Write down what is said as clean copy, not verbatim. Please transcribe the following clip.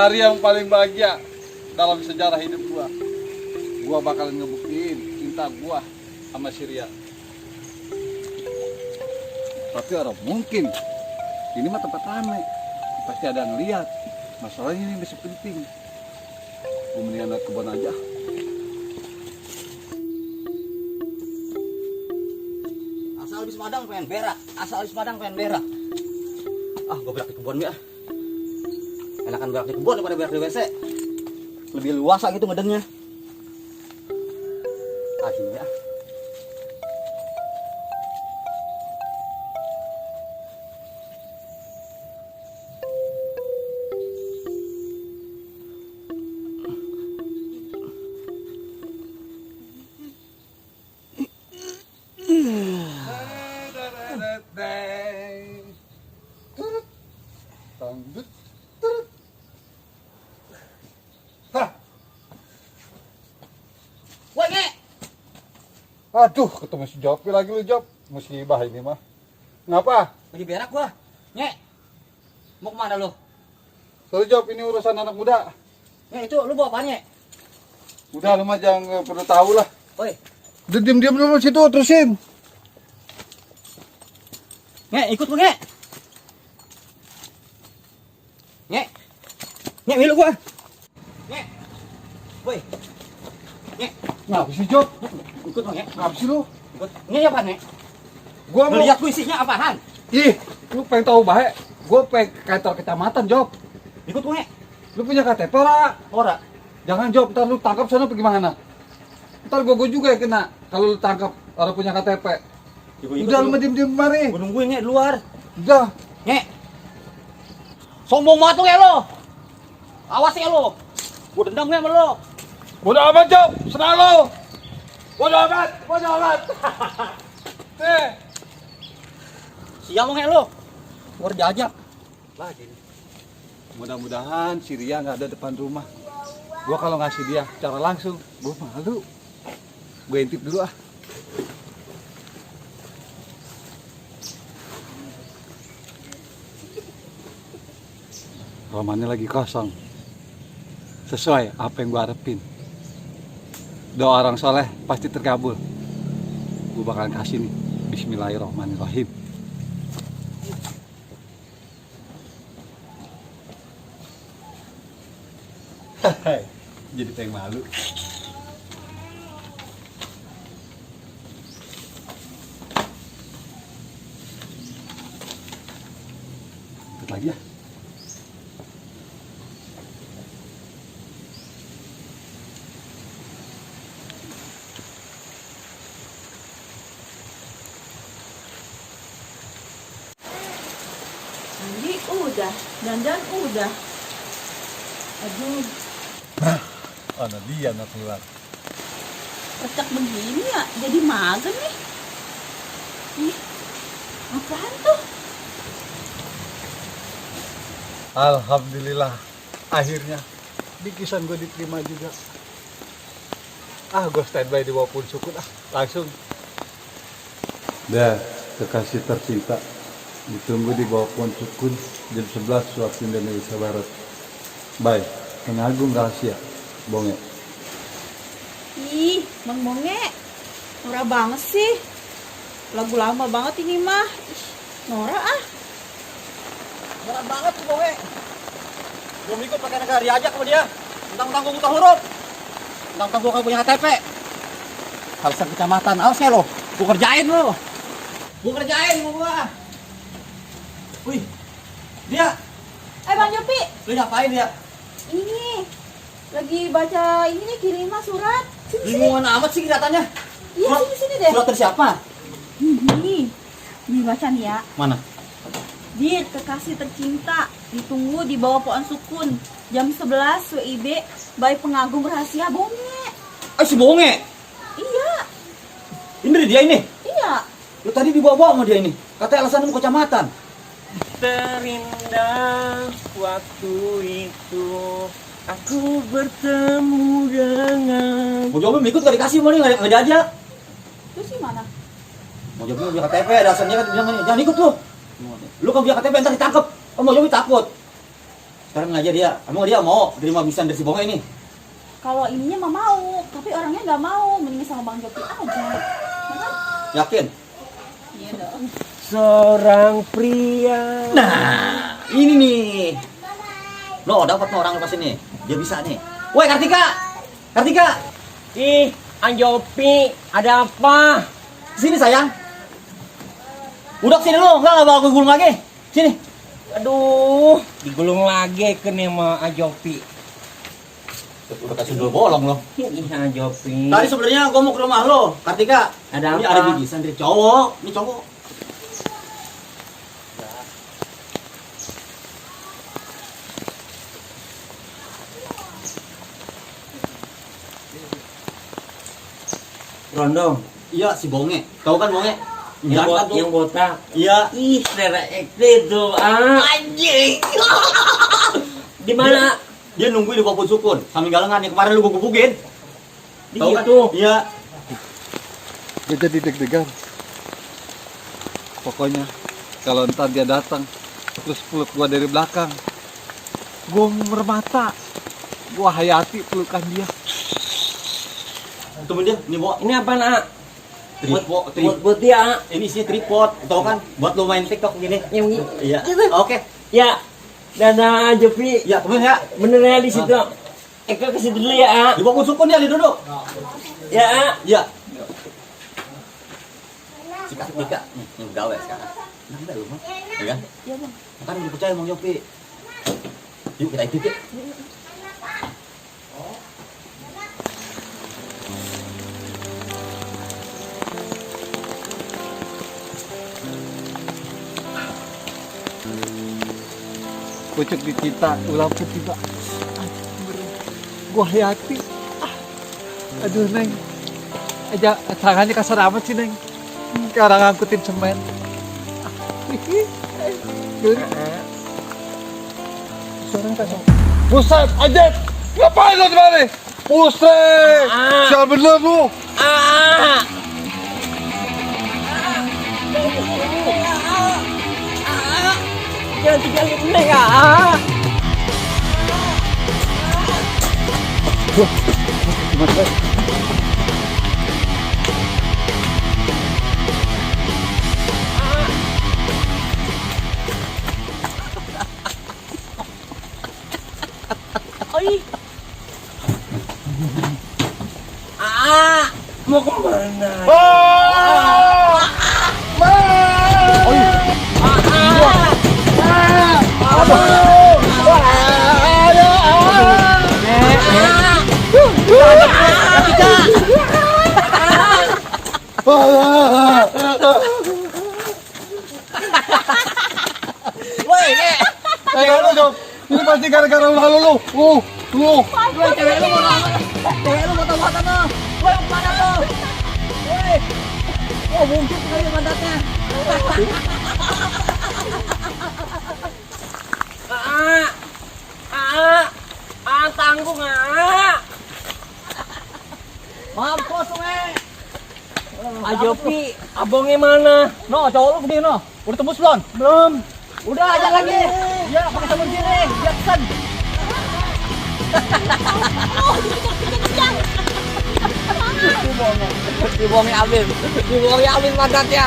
hari yang paling bahagia dalam sejarah hidup gua. Gua bakalan ngebuktiin cinta gua sama si Ria. Tapi orang mungkin ini mah tempat ramai, pasti ada yang lihat. Masalahnya ini masih penting. Gua mendingan naik kebun aja. Asal habis madang pengen berak, gua berak di kebun ya. Enakan berak di kebun daripada berak di WC. Lebih luasa gitu ngedengnya. Akhirnya. Aduh, ketemu si Jopi lagi lu, Jop. Musibah ini mah. Ngapa? Lagi berak gua. Nyek. Mau kemana lu? Sorry, Jop, ini urusan anak muda. Nyek, itu lu bawa apaan, Nyek? Udah, lu mah jangan perlu tahu lah. Oi. Udah diam-diam dulu situ, terusin. Nyek, ikut gua, Nyek. Nyek. Nyek, milu gua. Nyek. Woi. Nyek. Ngapa sih, Jop? Ikut dong, Nyek. Ngapa sih lu? Ikut. Nyek apa, Nyek? Gua mau... Lihat gua isinya apaan? Ih, lu pengen tahu baik? Gua pengen kantor kecamatan, Job. Ikut gua, Nyek. Lu punya KTP ora? Ora. Jangan, Job, ntar lu tangkap sana pergi mana? Ntar gua juga yang kena kalau lu tangkap orang punya KTP. Udah, lu mah diem-diem kemari. Gua nungguin, Nyek, di luar. Udah. Nyek. Sombong banget lu, ya lo. Awas ya lo. Gua dendam ya sama lo. Bodoh amat, Job. Senang lu. Bodoh amat. Sial lo, Nyek, lo. Gua diajak. Lagi nih. Mudah-mudahan si Ria nggak ada depan rumah. Gua kalau ngasih dia cara langsung, gua malu. Gua intip dulu ah. Romannya lagi kosong. Sesuai apa yang gua harapin. Doa orang soleh pasti terkabul. Gua bakalan kasih nih. Bismillahirrahmanirrahim. Jadi pengen malu. Ikut lagi ya. Mandi udah, dandan udah. Aduh, Mana dia nak keluar? pecak begini ya, jadi mager nih. Ih, apaan tuh? Alhamdulillah, akhirnya bikisan gue diterima juga. Gue standby di bawah pohon sukun langsung. Dah, kekasih tercinta, ditunggu di bawah pohon sukun jam 11 waktu Indonesia Barat. Bye, pengagum rahasia, Bonge. Ih, Bang Bonge, norak banget sih. Lagu lama banget ini mah. Ih, norak ah. Berat banget tuh, Bowe. Belum ikut pakai negara diajak sama dia. Tentang gua buta huruf. Tentang gua punya KTP. Kalsan kecamatan, awas ya lo. Gua kerjain lo. Gua. Wih, dia. Bang Jopi, Lu ngapain dia? ini lagi baca ini nih kiriman surat. Sini. Bingungan amat sih kelihatannya. Iya, sini deh. Surat dari siapa? Nih baca nih ya. Mana? Dit, kekasih tercinta, ditunggu di bawah pohon sukun jam 11 WIB by pengagum rahasia Bonge. Si Bonge. Iya, Ini dari dia ini. iya. Lu tadi dibawa-bawa sama dia ini. Katanya alasan mau kecamatan. Terindah waktu itu aku bertemu dengan. Mau jawab ikut gak dikasih mau nih, gak diajak. Terus gimana? Mau jawab punya KTP, dasarnya kan bilang jangan ikut lu. Lu kan punya KTP ntar ditangkep. Mau jawab takut. Sekarang aja dia. Emang dia mau terima bisan dari si Bonge ini? Kalau ininya mah mau, tapi orangnya nggak mau, mending sama Bang Jopi aja. Ya kan? Yakin? Iya dong. Seorang pria. Nah, ini nih. Lo dapat nih orang pas ini. Dia bisa nih. Woi Kartika. Kartika, Ih, Anjopi, ada apa? sini sayang. Udah sini lo, enggak bakal gulung lagi. Sini. Aduh, digulung lagi ke nih sama Anjopi. Udah kasih dulu bolong lo. Ih, Anjopi. Tadi sebenarnya gua mau ke rumah lo, Kartika. Ada Ini apa? ada bikisan dari cowok. Ini cowok. Rondong, Iya si Bonge. Tahu kan Bonge? Jangan tuh. yang botak. Iya. Ih, selera ekstrim tuh. Anjing. Di mana? Dia nungguin di bawah pohon sukun. Sambil galengan yang kemarin lu gua gebukin. Di Tahu kan? situ. Iya. Gue jadi deg-degan. Pokoknya kalau ntar dia datang terus peluk gua dari belakang, gua mermata, gua hayati pelukan dia. Temen dia, ini bawa Ini apa nak? tripod. Buat dia. Ini isinya tripod. Tahu kan? Buat lu main TikTok gini. Yang ini. Iya. Oke. Ya. Dadah Jopi. Iya, temen ya. Bener ya di situ. Eka kasih dulu ya. A. Di bawah pohon sukun ya, duduk. Ya. A. Iya. Si Kartika nih gawe sekarang. Nambah lu, Bang. Ya kan? Iya Bang. Makanya udah percaya Bang Yopi. Yuk kita ikut yuk. Pucuk di kita, ulang tiba. Gua hayati. Aduh Neng, aja tangannya kasar amat sih Neng. Kayak orang ngangkutin semen. Buset, Ajat! Ngapain lo di mana? Buset! Sial bener lu! Ah. Jangan tinggalin Neng ya. Mau kemana? Ayo lu dong, ini pasti gara-gara ulah lu. Cewek lu mau tahu-tahu no. Woi, mana lu? Woi. Oh, bungkit kali mandatnya. Tanggung Mampus we. Jopi, abongnya mana? No, cowok lu begini no. Udah tembus belum? Belum. Udah aja lagi. Iya, pakai sabun sini. Jackson. Dibongi Alvin mandatnya.